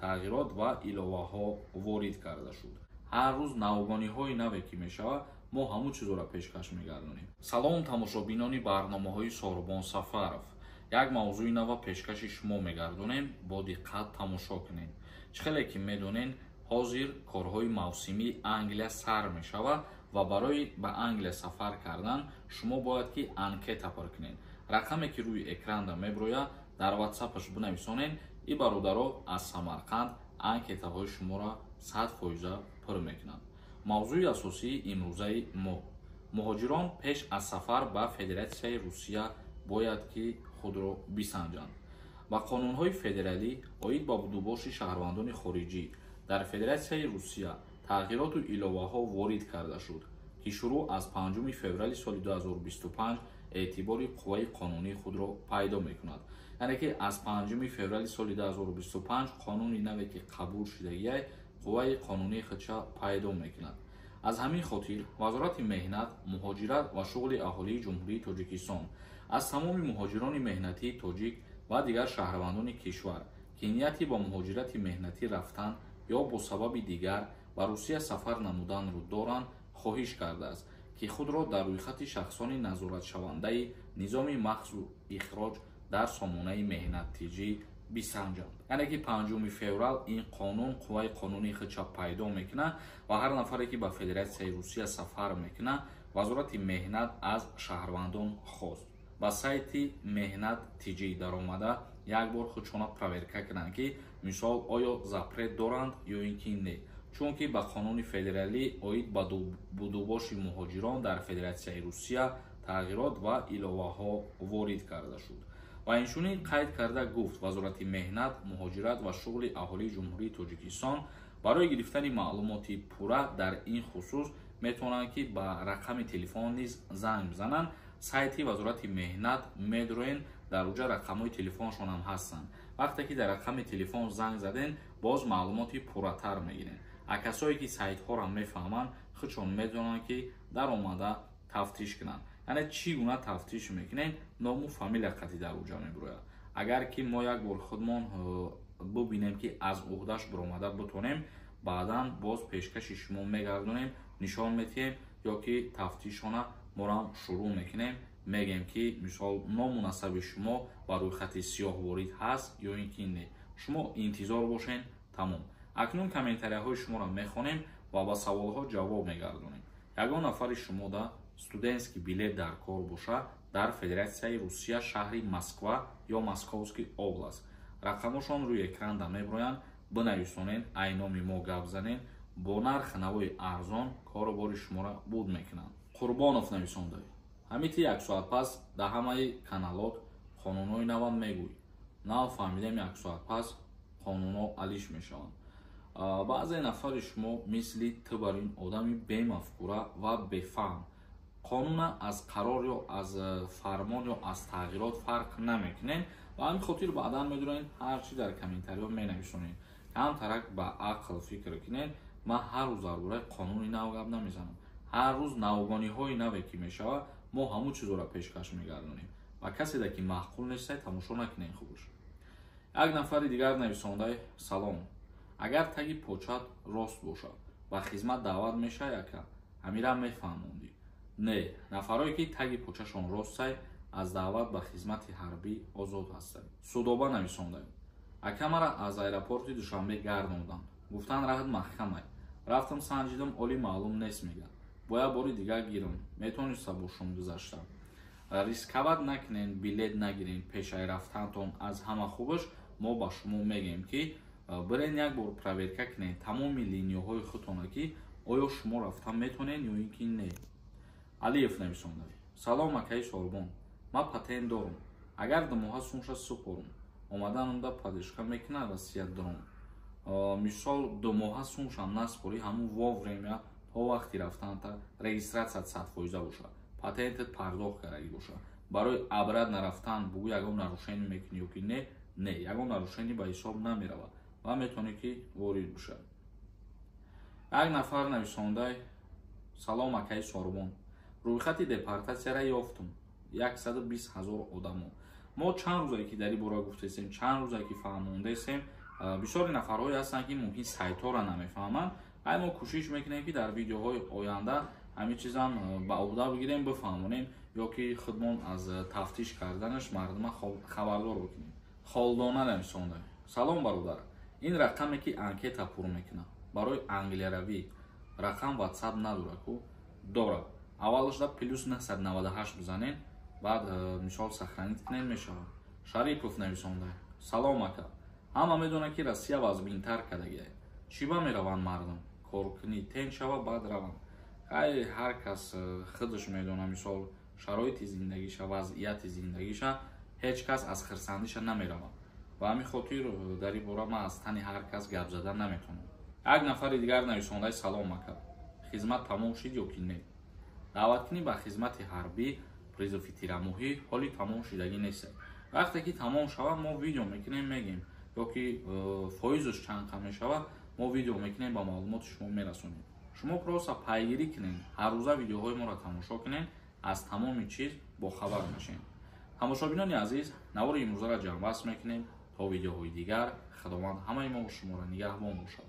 Тағйирот ва иловаҳо ворид карда шуд. Ҳар рӯз навгониҳои наве ки мешавад, мо ҳамун чизоро пешкаш мегардонем. Салом, тамошобинони барномаҳои Сорубон Сафаров. Як мавзӯи нава пешкаши шумо мегардонем, бо диққат тамошо кунед. Чӣ хеле ки медонен, ҳозир корҳои мавсимии Англия сар мешавад ва барои ба Англия сафар кардан шумо бояд ки анкета пур кунед. Рақаме ки рӯи экранда меброяд, дар ватсапаш бинависонед, и бародаро аз Самарқанд анкетаҳои шуморо 100% пур мекунанд. Мавзӯи асосии имрӯзаи мо: муҳоҷирон пеш аз сафар ба Федератсияи Русия бояд ки худро бисанҷанд. Ба қонунҳои федералӣ оид ба будубоши шаҳрвандони хориҷӣ дар Федератсияи Русия тағйироту иловаҳо ворид карда шуд, ки шурӯъ аз 5 феврали соли 2025 эътибори қувваи қонунии худро пайдо мекунад. Яъне ки аз 5 феврали соли 2025 қонуни наве ки қабул шудагиай, қувваи қонунии худша пайдо мекунад. Аз ҳамин хотир Вазорати меҳнат, муҳоҷират ва шуғли аҳолии Ҷумҳурии Тоҷикистон аз тамоми муҳоҷирони меҳнатии тоҷик ва дигар шаҳрвандони кишвар, ки нияти ба муҳоҷирати меҳнатӣ рафтан ё бо сабаби дигар ба Русия сафар намуданро доранд, хоҳиш кардааст, ки худро дар рӯйхати шахсони назоратшавандаи низоми махсус ихроҷ дар сомонаи меҳнат.тж бисанҷанд. Яъне ки 5 феврал ин қонун қувваи қонунии худша пайдо мекунад ва ҳар нафаре ки ба Федератсияи Русия сафар мекунад, Вазорати меҳнат аз шаҳрвандон хост, ба сайти меҳнат.тж даромада як бор худшона проверка кунанд, ки мисол оё запрет доранд ё ин ки не, чунки ба қонуни федералӣ оид ба будубоши муҳоҷирон дар Федератсияи Русия тағйирот ва иловаҳо ворид карда шуд. Ва инчунин қайд карда гуфт Вазорати меҳнат, муҳоҷират ва шуғли аҳолии Ҷумҳурии Тоҷикистон, барои гирифтани маълумоти пурра дар ин хусус метавонанд, ки ба рақами телефон низ занг бизананд. Сайти Вазорати меҳнат медроен, дар уҷа рақамҳои телефоншон ҳам ҳастанд. Вақте ки дар рақами телефон занг заден, боз маълумоти пурратар мегирен. А касое ки сайтҳоро мефаҳманд, худшон медонанд, ки даромада тафтиш кунанд. Яъне чӣ гуна тафтиш мекунем? Ному фамилия қатъи дар уҷа мебирояд. Агар ки мо як бор худмон бубинем, ки аз уҳдаш биромада битонем, баъдан боз пешкаши шумо мегардонем, нишон метиҳем ё ки тафтишона морам шурӯъ мекунем, мегем, ки мисол ному насаби шумо ба рӯйхати сиёҳ ворид ҳаст ё ин ки не. Шумо интизор бошен. Тамом. Акнун комментарияҳои шуморо мехонем ва ба саволҳо ҷавоб мегардонем. Ягон нафари шумода студентский билет дар кор боша, дар Федератсияи Русия, шаҳри Москва ё Московский область, рақамошон рӯи экранда меброянд, бинависонен, ай номи мо гап занен, бо нархи навои арзон кору бори шуморо буд мекунанд. Қурбонов нависонда: «Ҳамити як соат пас дар ҳамаи каналот қонунҳои нава мегӯй. Нав фаҳмидем, як соат пас қонунҳо алиш мешаванд». Баъзе нафари шумо мисли ту бар ин одами бемафкура ва бефаҳм қонуна аз қарор ё аз фармон ё аз тағйирот фарқ намекунем. Ба ҳамин хотир баъдан медонед, ҳар чи дар комментариҳо менависонед. Камтарак ба ақл фикр кунед. Ман ҳар рӯз дар бораи қонуни нав гап намезанам. Ҳар рӯз навгониҳои наве ки мешавад, мо ҳамун чизоро пешкаш мегардонем. Ва каседа ки маъқул нестай, тамошо накунед хубш. Як нафари дигар нависондай: «Салом, агар таги почат рост бошад, ба хизмат даъват мешавад, яка ҳамира мефаҳмондӣ?» Не, нафарое ки таги почашон ростай, аз даъват ба хизмати ҳарбӣ озод ҳастанд. Судоба нависондай: «Ака, мара аз аэропорти Душанбе гардонданд, гуфтанд раҳат маҳкамай. Рафтам, санҷидам, оли маълум нест мегӯяд, бояд бори дигар гирам. Метониста бошум гузашта?» Рисковать накунен, билет нагирен пешаи рафтантон. Аз ҳама хубаш мо ба шумо мегӯем, ки бирен, як бор проверка кунед тамоми линияҳои худтона, ки оё шумо рафтан метавонед ё ин ки не. Алиев нависонда: «Салом, акаи Сорбон, ман патент дорум. Агар 2 моҳа сумша супорум, омаданамда поддержка мекунад Россия дрон?» Мисол, 2 моҳа сумшам наспорӣ, ҳамун вовремя то вақти рафтанта регистрация 100% бошад, патентат пардохт кардагӣ бошад, барои обратно рафтан бугӯ, ягон нарушение мекунӣ ё ки не? Не, ягон нарушение ба ҳисоб намеравад ва метавонӣ ки ворид бошад. Як нафар нависондай: «Салом, акаи Сорбон, рӯйхати депортатсияра ёфтум, 120 000 одамо». Мо чанд рӯзае ки дар ин бора гуфтесем, чанд рӯзае ки фаҳмондесем. Бисёри нафарҳое ҳастанд, ки мумкин сайтҳоро намефаҳманд. Ай мо кӯшиш мекунем, ки дар видеоҳои оянда ҳамин чизам ба уҳда бигирем, бифаҳмонем ё ки худмон аз тафтиш карданаш мардума хабардор бикунем. Холдона нависонда: салом, бародар, ин рақаме, ки анкета пур мекунад барои англияравӣ, рақам Ватсап надорад ку? Дорад. Аввалашда плюс 998 бизанед, баъд мисол сохранить кунед, мешавад. Шарипов нависонда: салом, ака, ҳама медонад, ки Россия вазбинтар кардагиа, чӣ ба мераванд мардум? Коркунӣ тен шава, баъд раванд. Хай, ҳар кас худаш медонад, мисол, шароити зиндагиша, вазъияти зиндагиша. Ҳеҷ кас аз хирсандиша намеравад. Ба ҳамин хотир дар ин бора ман аз тани ҳар кас гап зада наметавонам. Як нафари дигар нависондаи: салом, ака, хизмат тамом шид ё ки не? Даъваткунӣ ба хизмати ҳарбӣ, призыв и тирамоҳӣ ҳоли тамом шудагӣ нест. Вақте ки тамом шавад, мо видео мекунем, мегем, ё ки фоизаш чанд кам мешавад, мо видео мекунем, ба маълумоти шумо мерасонем. Шумо просто пайгирӣ кунед, ҳаррӯза видеоҳои моро тамошо кунед, аз тамоми чиз бохабар мешавед. Тамошобинони азиз, навори имрӯзаро ҷамъбаст мекунем. То видеоҳои дигар, Худованд ҳамаи мо шуморо нигаҳбон бошад.